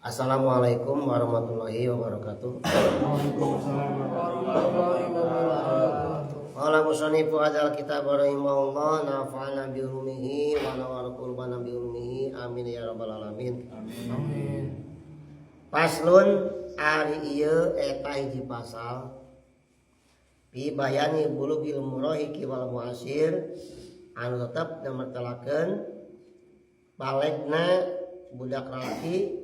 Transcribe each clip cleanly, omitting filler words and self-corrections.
Assalamualaikum warahmatullahi wabarakatuh. Waalaikumsalam warahmatullahi wabarakatuh. Qala musannifu hadzal kitab rahimahullah nafa'ana bi ulumihi wa nawwara qulubana bi ulumihi amin ya rabbal alamin. Amin. Paslon ari ieu eta hiji pasal fi bayani bulugil murahiki wal muasir anu tetep namertelakeun balegna budak lalaki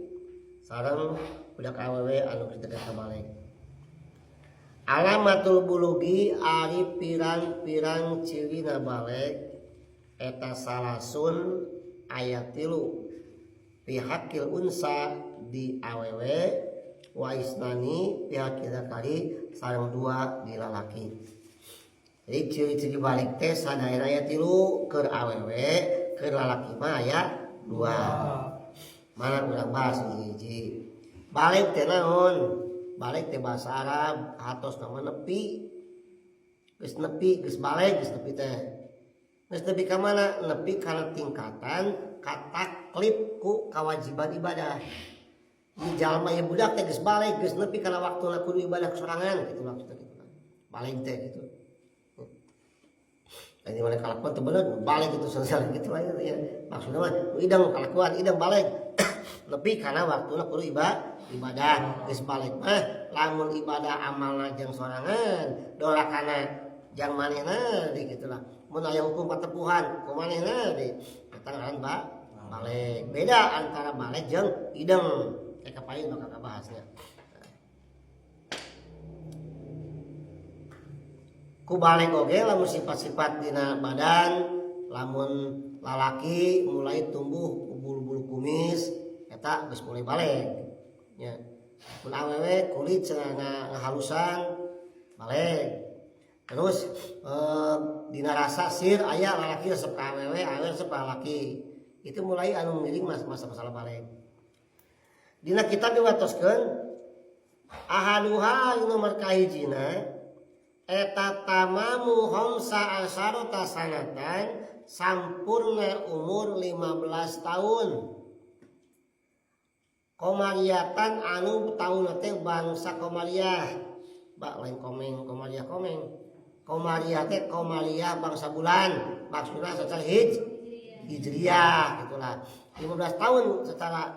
sareng budak awewe anu geus deket ka baleg. Alamatul bulugi ari pirang-pirang cirina baleg eta salasun aya 3 pihakil unsa di awewe wa isnani pihakil zakari sareng 2 di lalaki. Jadi ciri-ciri baleg teh sadayana aya 3 keur awewe, keur lalaki mah aya 2. Mana urang bahas hiji-hiji. Baleg teh naon? Baleg teh bahasa Arab atos nama nepi. Geus nepi, geus baleg, geus nepi teh. Geus nepi ka mana? Nepi kana tingkatan kataklif ku kewajiban ibadah. Di jalma ieu budak teh geus baleg, geus nepi kana waktuna kudu ibadah sorangan gitu maksudna gitu. Baleg teh gitu. Ini mana kalakuan teu bener, baleg gitu selesai gitu lah ya. Maksudna mah idang kalakuan, idang baleg. Nepi kana waktuna kudu ibadah. Geus baleg mah lamun ibadah amalna jeung sorangan, dorakana jang manehna di gitulah. Mun aya hukum patepuhan ku manehna di eta ngaran baleg. Beda antara baleg jeung ideng. Kayak kapain bakal kabahasnya. Ku baleg oge lamun sifat-sifat dina badan, lamun lalaki mulai tumbuh bulu-bulu kumis eta geus mulai baleg nya. Mun awewe kulit cenah ngahalusan baleg. Terus dina rasa sir aya lalaki resep ka awewe, awewe resep ka lalaki. Itu mulai anu ngiring masa-masalah baleg. Dina kitab diwatoskeun ahaduha nomor kahijina eta tamamu khamsa asharata sanatan sampurna umur 15 tahun. Komariatan anu taun teh bangsa Komariah. Bak lain komeng Komariah komeng. Komariah teh Komariah bangsa bulan, maksudna secara hijriah gitulah. 15 tahun secara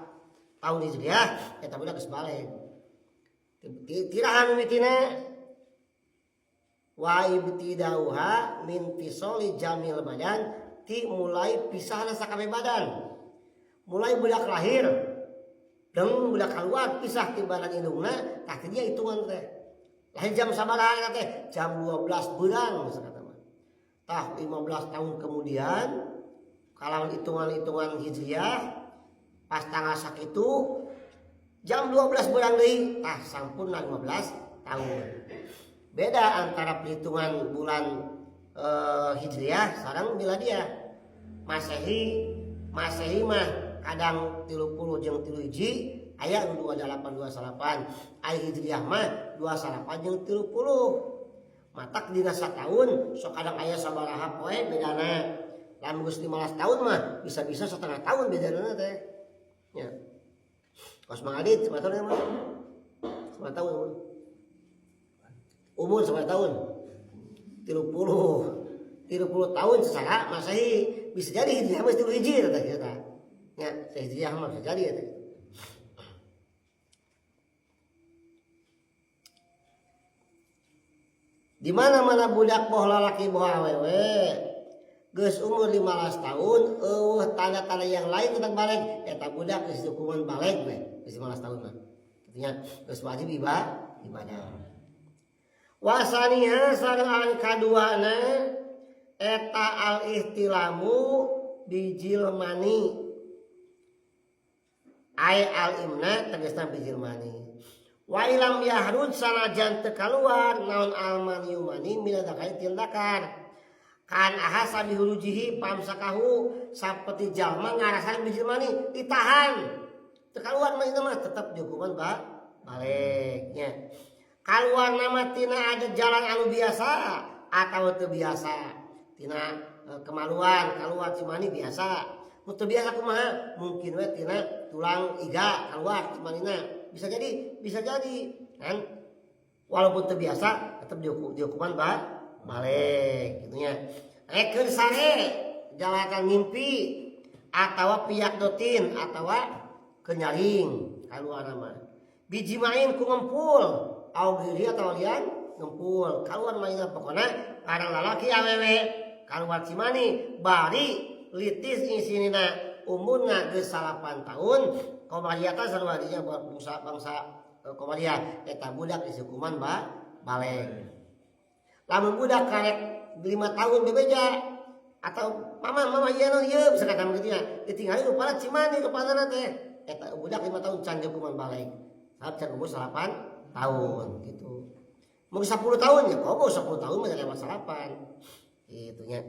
tahun hijriah eta budak geus baleg. Tirahan mimitina wa ibtidauha min fisoli jamil badan ti mulai pisahna sakabeh badan. Mulai budak lahir deng budak keluar pisah ti badan indungna tah ti dia hitungan teh. Lahir jam sabaraha eta teh? Jam 12 beurang sakata mah. Tah 15 tahun kemudian kalawan hitungan-hitungan hijriah pas tanggal sakitu jam 12 beurang deui tah sampurna 15 tahun. Beda antara perhitungan bulan hijriah sareng miladiah. Masehi mah kadang 30 jeung 3 hiji aya nu 28 29. Ai hijriah mah 29 jeung 30. Matak dina sataun sok kadang aya sabaraha poe bedana. Lamun geus 15 tahun mah bisa-bisa setengah tahun bedana teh. Nya. Kos Mang Adit sabaraha tahun mah? Sabaraha tahun umur? Umur sabaraha tahun? 30. 30 tahun secara Masehi bisa jadi hijriah mah 3 hiji teh kita. Nya, hijriah mah bisa jadi teh. Di mana-mana budak boh lalaki boh awewe geus umur 15 tahun eueuh tanda-tanda yang lain tentang baleg eta budak geus hukuman baleg we geus 15 tahun mah. Artinya geus wajib ibadah. Wasaniha sareng anu kaduana eta al-ihtilamu bijilmani. Ai al-imna tegasna bijilmani. Wa ilam yahruj sanajan teu kaluar naon almani mani minadakai tindakan. Kan ahasa bihurujihi pamsakahu saperti jalma ngarasan bijilmani ditahan. Teu kaluar mah ieu mah tetep dihukuman balegnya. Kaluar nama tina ada jalan anu biasa atau teu biasa. Tina kemaluan kaluar cimani biasa. Nu teu biasa kumaha? Mungkin we tina Tulang iga keluar cimanina. Bisa jadi kan walaupun terbiasa tetap dihukuman balik gitu nya. Rekeun sare jalakan mimpi atawa piak dotin atawa kenyaring kaluar mah. Biji main ku ngempul au giri atawa lian ngempul kaluar mainna pokona karang lalaki awewe kaluar cimani bari litis isinina umurna geus 8 tahun komariatan sarua dinya bangsa komariah eta budak disukuman balik. Lamun budak karek 5 tahun bebeja atau mama ieu naon ieu bisa kata kitu nya ditinggali rupana cimani rupana teh eta budak 5 tahun can dihukuman balik sabab can umur 8 tahun gitu. Mun 10 tahun ya komo 10 tahun mah lewat 8 gitu nya.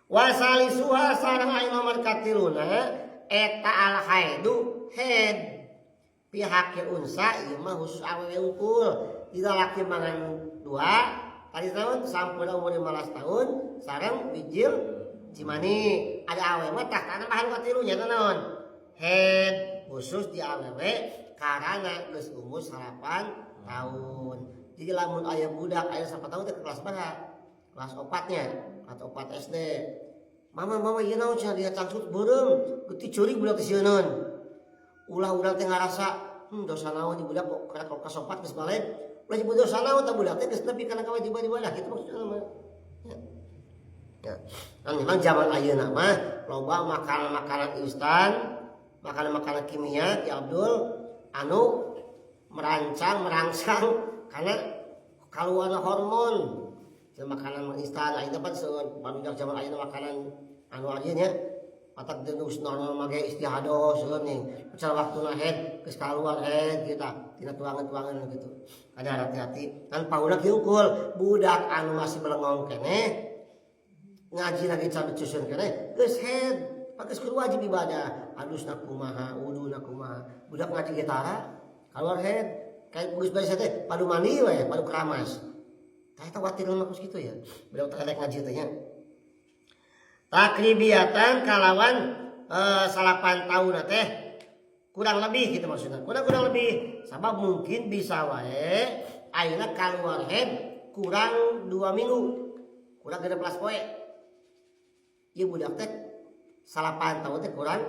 Wasalisuha sareng aya nomor katiluna eta al haidu head pihakil unsa ieu mah khusus awewe unggul dina laki mangan dua tadi tahun sampun umur 15 tahun sareng bijil cimani ada awewe mah tah tambahan katilu nya naon head khusus di awewe karana geus umur 8 tahun. Jadi lamun aya budak aya 8 tahun teh ke kelas berapa? Kelas 4-nya atau 4 SD. Mama ieu naon cenah dia cangsut beureum, geuti ceurik budak teh sieun. Ulah urang teh ngarasa, dosa naon di budak kok karek kelas 4 geus balik. Ulah nyebut dosa naon tah budak teh geus nepi kana kewajiban ibadah kitu maksudna mah. Ya. Ya. Kan memang zaman ayeuna mah loba makanan-makanan instan, makanan-makanan kimia Ki Abdul anu merangsang karena kaluarna hormon. Makanan instan ayeuna pan seueur barudak zaman ayeuna makanan anu ayeuna nya matak geus normal make istihadah seueur nih cara waktuna head geus kaluar head kita tina tuangan-tuangan gitu. Ada hati-hati kan pauna kieu unggul budak anu masih belengong keneh ngaji lagi can cusun keneh geus head geus kudu wajib ibadah adusna kumaha wuduna kumaha budak ngaji gitara kaluar head kayak geus bari teh padu mandi we padu keramas. Tah eta watir mah kos kitu ya. Budak teh rek ngaji teh nya. Takribiatan kalawan 8 tahun teh kurang lebih gitu maksudnya. Kurang lebih sabab mungkin bisa wae ayeuna kaluar head kurang 2 minggu. Kurang 16 poe. Ieu budak teh 8 tahun teh kurang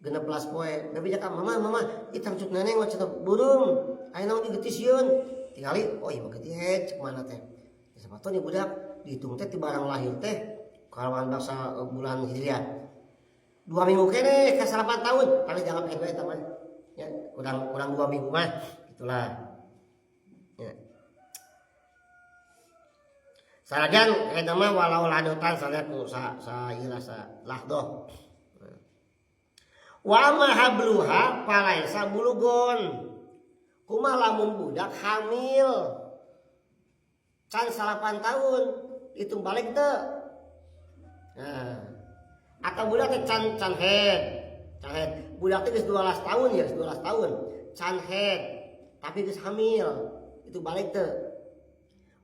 16 poe. Tapi jaka mama ieu cangcut neneng mah cenah beureum. Ayeuna mah geutis sieun. Tingali oh ieu mah geuti head cek mana teh. Sapatun ieu budak dihitung teh ti barang lahir teh kalawan bangsa bulan Hijriah. 2 minggu keneh ka 8 tahun, tapi jangan head wae eta mah. Ya, kurang 2 minggu mah itulah. Ya. Sanajan eta mah walau ladotan sana ku sa ieu lah sa lahdoh. Wa ma habluha palaisa bulugon. Kumaha lamun budak hamil can 8 tahun hitung balik teu. Nah, atau budak teh can head. Can head. Budak teh geus 12 tahun ya, geus 12 tahun. Can head tapi geus hamil. Itu balik teu.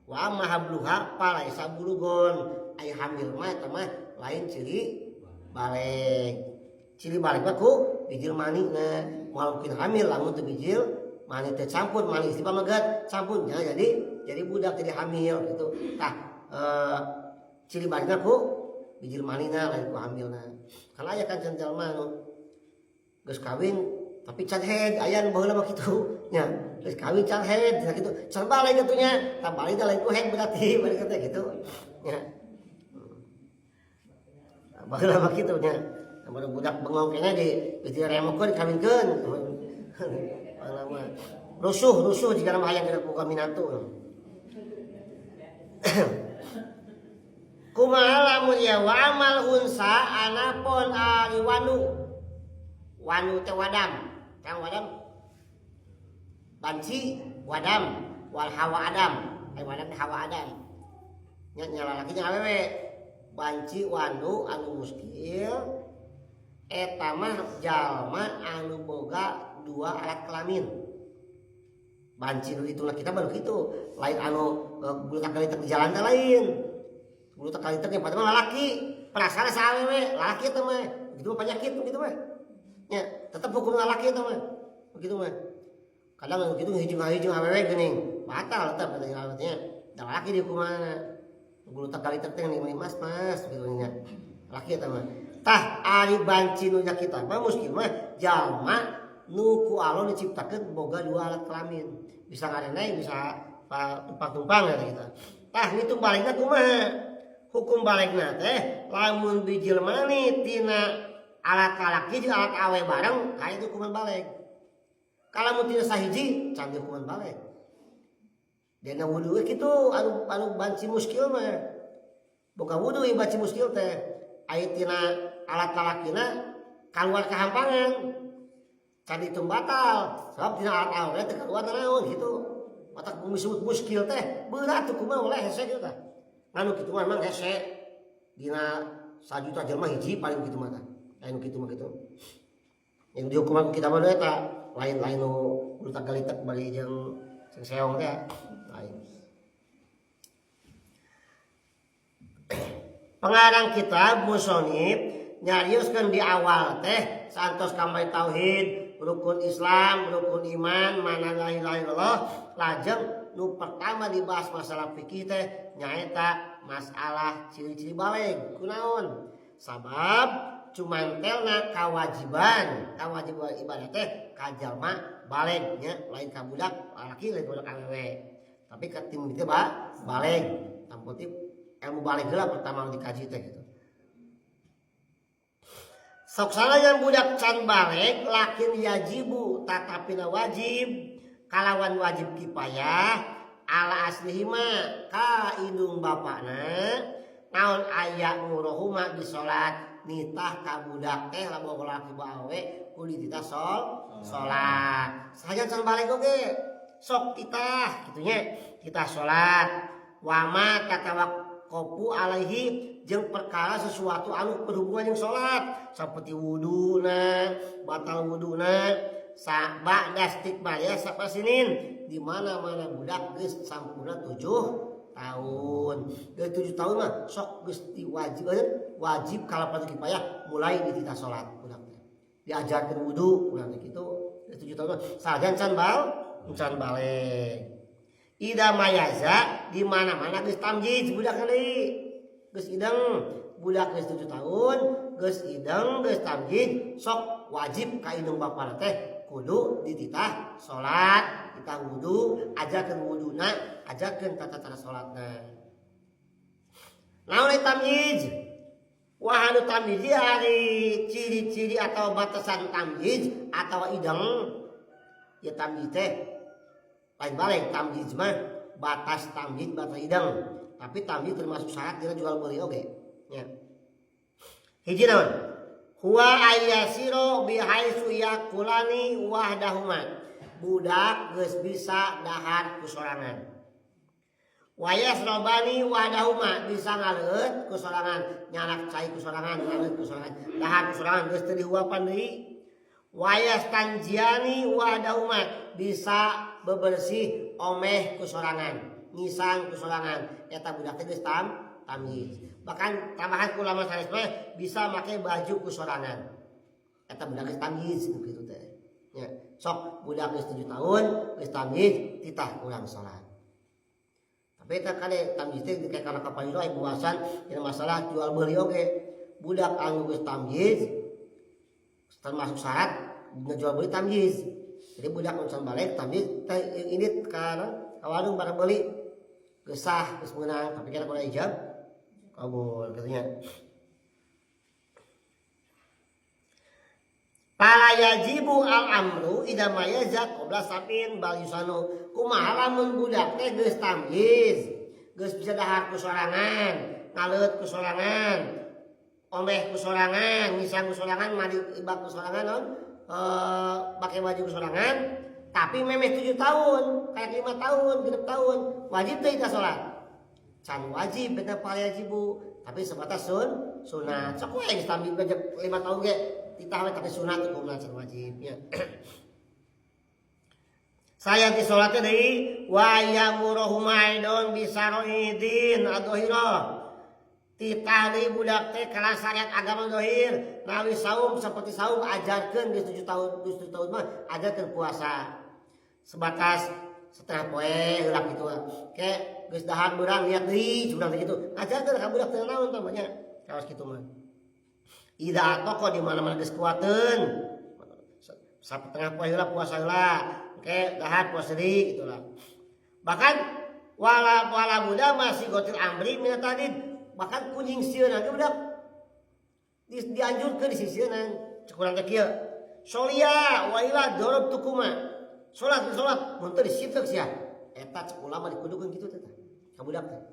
Wa mahabluha palaisa bulugon. Ai hamil mah eta mah lain ciri balik. Ciri balik mah ku bijil manina. Moal mungkin hamil lamun teu bijil mani teh campur mani istighfar megat campur ya, jadi budak jadi hamil gitu. Tah ciri balikna ku bijil manina lain ku hamilna. Karena aya kan can jalma nu geus kawin tapi can head aya nu baheula mah kitu nya. Geus kawin can head cenah kitu. Can balik kitu nya. Tah balik teh lain ku head berarti balik teh kitu nya. Baheula mah kitu nya. Lamun budak bengong keneh di remokeun dikawinkeun. Rusuh jika nama hayang geura boga minantu. Kumaha lamun ya wa amal unsa anapun ari wanu. Wanu teh wadam. Kang wadam. Banci wadam wal hawa adam. Ai wadam teh hawa adam. Nya nya lalaki nya awewe. Banci wanu anu muskil eta mah jalma anu boga dua alat kelamin. Banci nu ditulak kita baru gitu. Lain anu geletak-geletak di jalan teh lain. Gulutak galitek yang padahal lalaki, perasaan sa awewe, lalaki eta mah. Gitu mah penyakit gitu mah. Nya, tetep hukum lalaki eta mah. Begitu mah. Kadang gitu hiji-hiji awewe geuning, batal tetep eta awewe nya. Da lalaki dihukumanna. Gulutak galitek teh geuning mas mas gitu nya. Laki eta mah. Tah ari banci nu nyakitan mah muskil mah jalma nu ku Allah diciptakeun boga dua alat kelamin. Bisa ngareneng, bisa tumpang-tumpang ya kita. Tah ngitung balikna kumaha? Hukum balikna teh lamun bijil mani tina alat lalaki jeung alat awe bareng ka itu hukuman balik. Kalau tina sahiji can hukuman balik. Dena wudu kitu anu anu banci muskil mah. Boga wudu ieu banci muskil teh aya tina alat lalakina kaluar kahampangan. Can dihitung batal sebab tina alat awe teh kaluar naon gitu. Matak disebut muskil teh berat tuh kumaha oleh hese kitu tah. Anu kitu mah memang hese dina sajuta jelema hiji paling kitu mah tah. Lain kitu mah kitu. Yang dihukuman kita mah eta lain-lain nu gulutak galitek bari jeung seong teh lain. Pengarang kitab musonib nyarioskeun di awal teh santos kamari tauhid, rukun Islam, rukun iman, mana la ilaha illallah, lajeng nu pertama dibahas masalah fikih teh nyaeta masalah ciri-ciri balig. Kunaon? Sabab cumantelna kewajiban, kewajiban ibadah teh ka jalma balig nya, lain ka budak lalaki lain budak awewe. Tapi ka tim teh balig. Tampun ilmu balig heula pertama dikaji teh gitu. Sok sanajan budak can balig lakin yajibu tatapina wajib kalawan wajib kifayah ala aslihima ka indung bapakna naon aya nguruhuma di salat nitah ka budak teh lamun lalaki awewe kudu dititah salat. Sahaja can balig oge sok titah kitu nya, titah salat wama tatawaqqafu alaihi jeung perkara sesuatu anu berhubungan jeung salat seperti wuduna, batal wuduna, ba'da istiqbalnya sapasinin di mana-mana budak geus sampurna 7 tahun. Geus 7 tahun mah sok geus diwajib, wajib kalau fardu kifayah mulai dititah salat budak teh. Diajarkeun wudu budak teh kitu. Geus 7 tahun mah sajan can can balik. Ida mayaza di mana-mana geus tamjiz budak deui. Geus ideng budak geus 7 tahun, geus ideng geus tamjiz sok wajib ka indung bapana teh kudu dititah salat, dititah wudu, ajarkeun wuduna, ajarkeun tata cara salatna. Naon eta tamyiz? Wah anu tamyiz ari ciri-ciri atau batasan tamyiz atau ideng. Ya tamyiz teh lain balik tamyiz mah batas tamyiz batas ideng. Tapi tamyiz termasuk syarat dina jual beli oge. Ya. Hiji naon? Huwa ayyasiro bihaitsu yakulani wahdahuma. Budak geus bisa dahar ku sorangan. Wayasrobani wahdahuma bisa ngaleut ku sorangan, nyarak cai ku sorangan, ngaleut ku sorangan, dahar ku sorangan geus teu dihuapan deui. Wayastanjiani wahdahuma bisa bebersih omeh ku sorangan, ngisang ku sorangan. Eta budak teh geus tamyiz. Bahkan tambahan ku ulama sanes mah bisa make baju ku sorangan. Eta budak geus tamyiz kitu teh. Ya, sok budak geus 7 tahun geus tamyiz titah kurang salat. Tapi eta kade tamyiz teh kayak kana kapayun aya buasan dina masalah jual beli oge. Budak anu geus tamyiz termasuk syarat dina jual beli tamyiz. Jadi budak anu can balik tamyiz teh ini ka warung barang beli geus sah geus meunang tapi kana kudu ijab kabul katanya. Fala yajibu al amru idza mayaza qabla sabin bal yusanu. Kumaha lamun budak teh geus tamyiz, geus bisa dahar ku sorangan, ngaleut ku sorangan, omeh ku sorangan, ngisang ku sorangan, mandi ibak ku sorangan non, pakai baju ku sorangan, tapi memeh 7 tahun, kayak 5 tahun, 6 tahun, wajib teh ka salat. Can wajib beta fala yajibu, tapi sebatas sunat. Sok we geus tamyiz 5 tahun ge titah we tapi sunat hukumna can wajib nya. Saya di salatnya deui wa yamuruhum aidon bisaroidin adohira. Titah deui budak teh kana syariat agama zahir, nawi saum seperti saum ajarkeun geus 7 tahun, geus 7 tahun mah ajarkeun puasa. Sebatas setengah poe heula kitu. Ke geus dahar beurang niat deui curang teh kitu. Ajarkeun ka budak teh naon tah nya. Kawas kitu mah. Ida toko di mana-mana geus kuateun. Satengah poe heula puasa heula. Ke dahar puasa deui gitulah. Bahkan wala budak masih gotil amri mina tadid. Bahkan kunying sieun ge budak dianjurkeun di sisieunan cek urang teh kieu. Solia wa ila dorob tukuma. Salat salat mun teu disiteuk sia. Eta cek ulama dikudukeun kitu teh ka budak teh.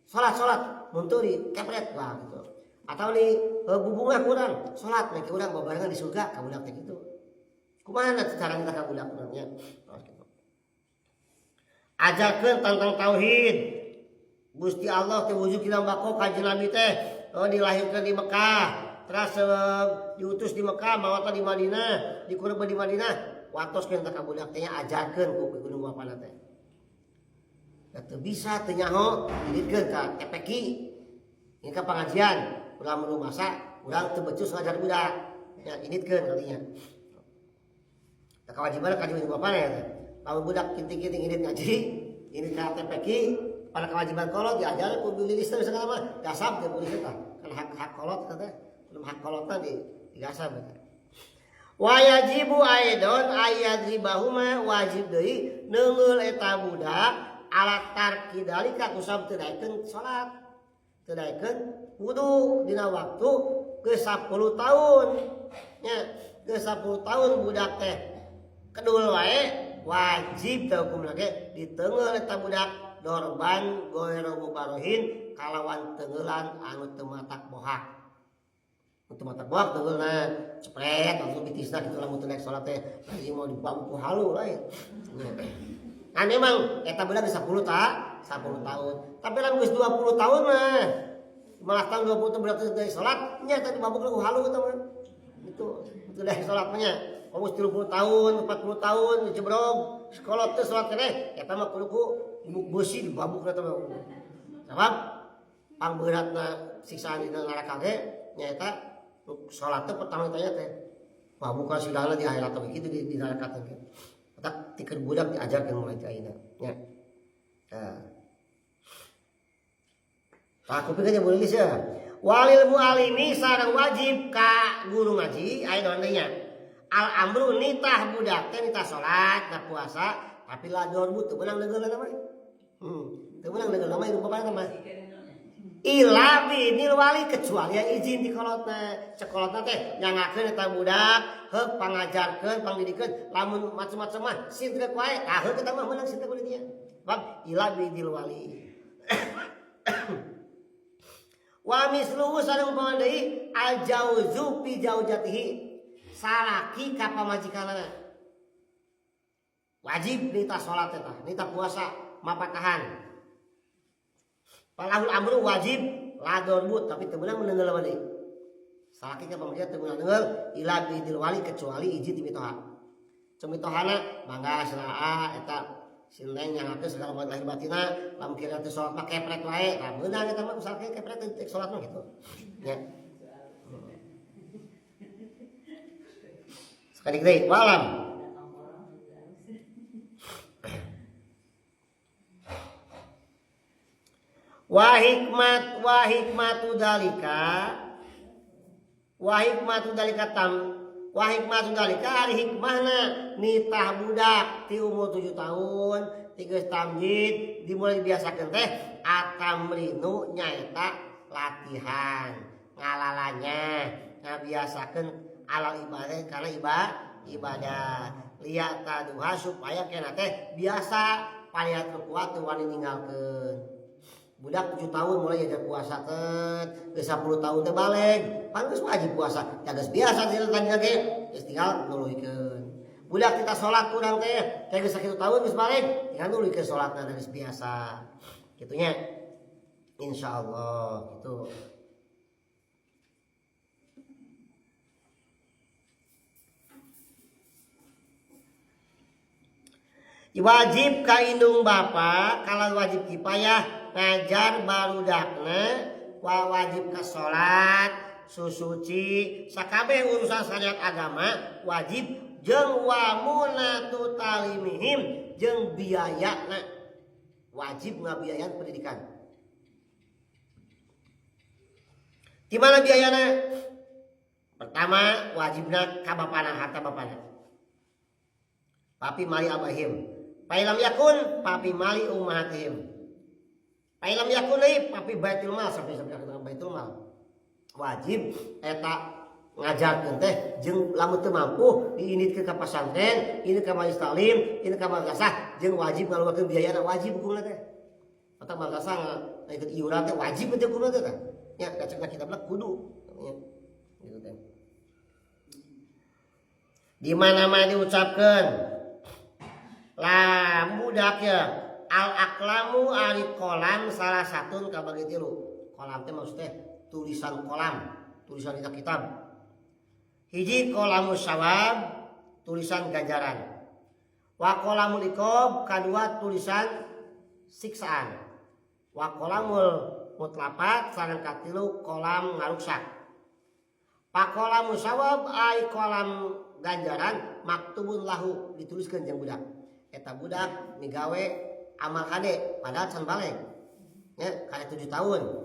Salat salat mun teu dikepret lah gitu. Atau di bubungah kurang salat meh urang babarengan di surga ka budak teh kitu. Kumaha cara kita ka budak urang nya? Ajarkeun tentang tauhid. Gusti Allah teh wujud dina bako kanjeng Nabi teh dilahirkeun di Mekah, terus diutus di Mekah, mawata di Madinah, dikurban di Madinah, watoskeun ka budak teh ajarkeun ku gunung bapana teh. Da teu bisa teu nyaho diditkeun ka TPQ. Ini ka pengajian, urang mun masa, urang teu becus ngajar budak. Nya inditkeun kalinya. Da kewajiban ka gunung bapana ya teh. Lamun budak kinting-kinting indit ngaji, indit ka TPQ, pada kewajiban kolot diajar ku lilis teh segala mah gasab teh polisi tah kan hak kolot teh belum hak kolotna di digasab teh. Wa yajibu aidon ayadribahuma wajib deui neungeul eta budak ala tarki dalika kusab teu daekeun salat teu daekeun wudu dina waktu geus 10 tahun nya geus 10 tahun budak teh kedul wae wajib teh hukumna ge diteungeul eta budak dorban goero mubarohin kalawan tenggelan anu teu matak bohak. Teu matak bohak tenggeulna cepret langsung bitisna kitu lamun teu naik salat teh lagi mau dibampu halu lain. Kan memang eta budak geus 10 tahun. Tapi lamun geus 20 tahun mah malah tahun 20 tahun budak teu naik salat nya eta dibabuk ku halu eta mah. Itu teu naik salat mah nya. Kamu 30 tahun, 40 tahun dicebrog, sekolah teu salat keneh eta mah kudu ku besi dibabuk eta mah. Sabab pangberatna siksaan dina neraka ge nyaeta salat teh pertama tanya teh babuka silana di akhirat teh kitu di neraka teh. Eta tikeun budak diajarkeun mulai ti ayeuna nya. Tah. Tah kupingkeun nya boleh ya. Walil mualimi sareng wajib ka guru ngaji aya naon deui nya. Al amru nitah budak teh nitah salat, nitah puasa, tapi la dorbu teu meunang neungeulna mah. Teu meunang neungeulna mah hirup bapana mah. Ila binil wali kecuali yang izin di kolotna. Cekolotna teh nyangakeun eta budak, heuk pangajarkeun, pangdidikeun, lamun macem-macem mah sintreuk wae, tah heuk eta mah meunang sintreuk di dinya. Bab ila binil wali. Wa misluhu sareng umpama deui al jauzu fi jaujatihi. Salaki ka pamajikanana. Wajib nita salat eta, nita puasa mapatahan. Palahul amru wajib ladorbu tapi teu meunang meundeul deui. Salaki ka pamajikan teu meunang neungeul ila bidil wali kecuali izin ti mitoha. Ceu mitohana mangga sanaa eta si neng nyangakeun segala macam lahir batina lamun kira teu salat mah kepret wae. Tah meunang eta mah salaki kepret teu salat mah kitu. Nya. Sekali deui walam. Wa hikmat wa hikmatu dalika wa hikmatu dalika tam wa hikmatu dalika ari hikmahna nitah budak ti umur 7 tahun tigeus tamjid dimulai dibiasakeun teh atamrinu nyaeta latihan ngalalanya ngabiasakeun alal ibadah karena ibadah liat taduha supaya kena teh biasa palihat kuat teu wani ninggalkeun. Budak 7 tahun mulai ajar puasa teh, geus 10 tahun teh balik, pan geus wajib puasa, ya geus biasa sih tadi ge, geus tinggal nuluykeun. Budak kita salat kurang teh, kayak geus 1 tahun geus balik, tinggal nuluykeun salatna geus biasa. Kitunya. Insyaallah gitu. Wajib ka indung bapa kalau wajib kifayah ngajar barudakna Wajib ka salat, susuci, sakabeh urusan syariat agama wajib jeung wa munatu talimihim jeung biayana wajib ngabiayaan pendidikan. Di mana biayana? Pertama wajibna ka bapana, harta bapana. Papi mali abahim. Pailam yakun papi mali ummahatihim. Pailam yakun deui papi baitul mal sampai baitul mal. Wajib eta ngajarkeun teh jeung lamun teu mampu diinditkeun ka pasantren, ini ka majelis taklim, ini ka madrasah jeung wajib ngaluarkeun biayana wajib hukumna teh. Atau madrasah ikut iuran teh wajib teh hukumna teh tah. Nya kacekna kitabna kudu nya. Gitu teh. Di mana-mana diucapkeun lah budak ya al aklamu ari kolam salah satu kabagi tilu. Kolam teh maksudnya tulisan kolam, tulisan di kitab. Hiji kolamus sawab, tulisan ganjaran. Wa kolamul iqab, kadua tulisan siksaan. Wa kolamul mutlapat sareng katilu kolam ngaruksak. Pakolamus sawab ai kolam ganjaran maktubun lahu dituliskeun jeung budak. Eta budak migawe amal kade padahal can baleg. Nya kade 7 tahun.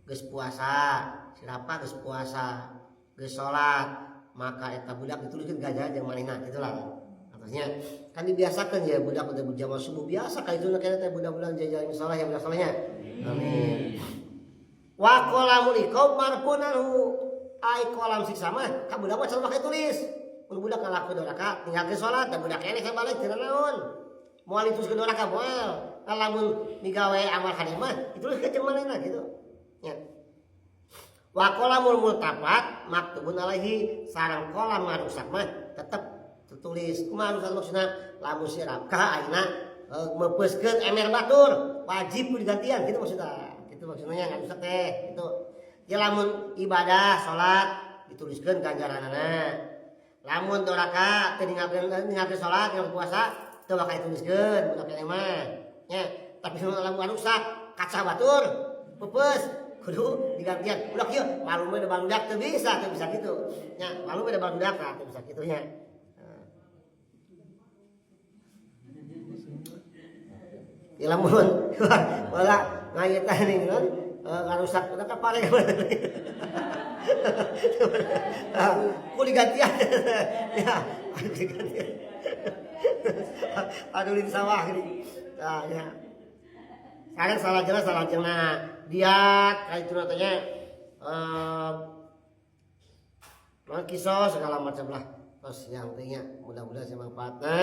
Geus puasa, sirapa geus puasa, geus salat, maka eta budak dituliskeun ganjaran jeung manehna gitulah. Artinya kan dibiasakan ya budak udah berjamaah subuh biasa ka itu teh budak-budak jajan misalnya yang budak salehnya. Amin. Wa qalamul iqab marfunanhu ai kolam siksa mah ka budak mah can make tulis. Mun budak ngalaku doraka tinggalkeun salat da budak keneh can balik teu naon. Moal dituliskeun doraka moal. Lamun migawe amal kade mah dituliskeun jeung manehna gitu. Nya. Wa qalamul multafat maktubun alaihi sareng kolam ngarusak mah tetep tertulis. Kumaha rusak maksudna? Lamun sirapka ayeuna meupeuskeun emer batur wajib kudu digantian gitu maksudna. Gitu maksudnya ngarusak teh gitu. Ya lamun ibadah salat dituliskeun ganjaranana. Lamun doraka teu ninggalkeun salat, ninggalkeun puasa teu bakal dituliskeun budak keneh mah. Nya, tapi lamun ngarusak kaca batur peupeus kudu digantian. Budak ieu malu mah da barudak teu bisa kitu. Nya, malu mah da barudak tah teu bisa kitu nya. Ya lamun wala ngayetan ning ngarusak udah kapare. Ku digantian. Ya, kudu digantian. Aduh di sawah gini. Nah, ya. Sekarang salah jelas salah jelas. Diat kayak itu natanya kisos segala macam lah. Terus yang pentingnya mudah-mudahan saya manfaatnya.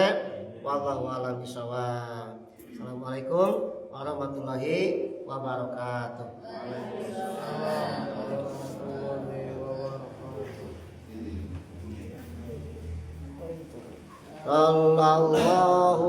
Wallahu a'lam bishawab. Assalamualaikum warahmatullahi wabarakatuh. Sallallahu